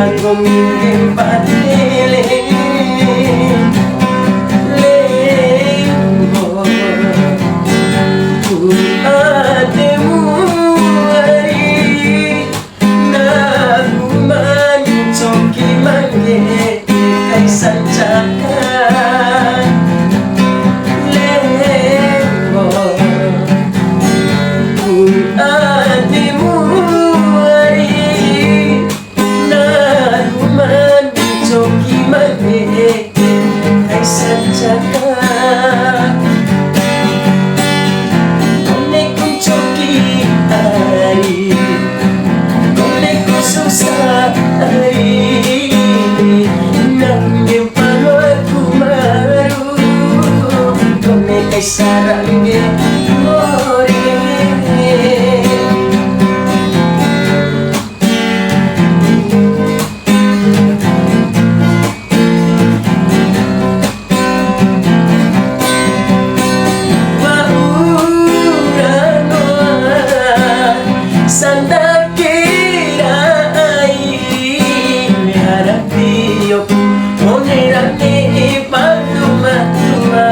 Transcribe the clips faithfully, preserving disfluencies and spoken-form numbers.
Nggomi ke pate le, lenggo. Ku ademu ari, na ku ma ncoki mangge kai sancaka. Lenggo. Ku ademu ari, na ku ma ncoki mangge kai sancaka. Koneku ncoki ari, koneku susah ari, nang nyempalo aku maru, kone kai sarangge more. Wa'ura ngoa sandake ra ai, harapi oku mone ra ne'e patu matua.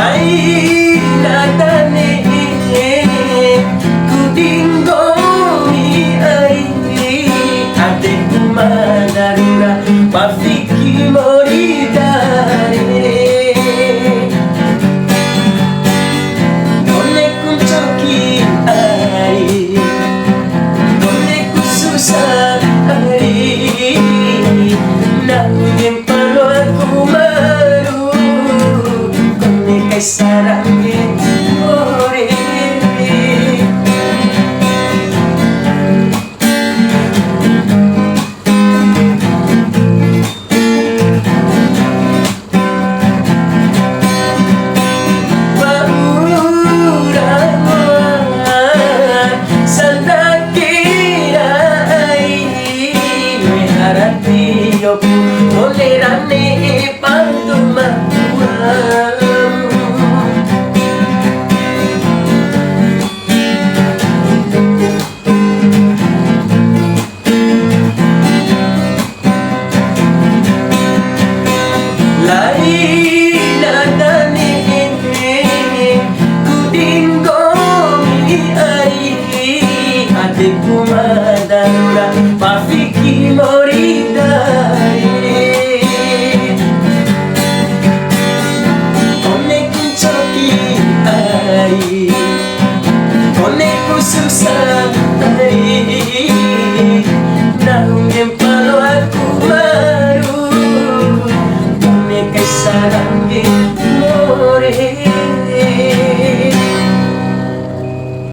Laina ta ne'e ku di nggomi ai, adeku ma darura, pa fiki mori dare. Koneku ncoki ari, koneku susah ari, nang nyempalo aku maru, kone kai sarangge more. Wa'ura ngoa sandake ra ai, harapi oku mone ra ne'e patu matua.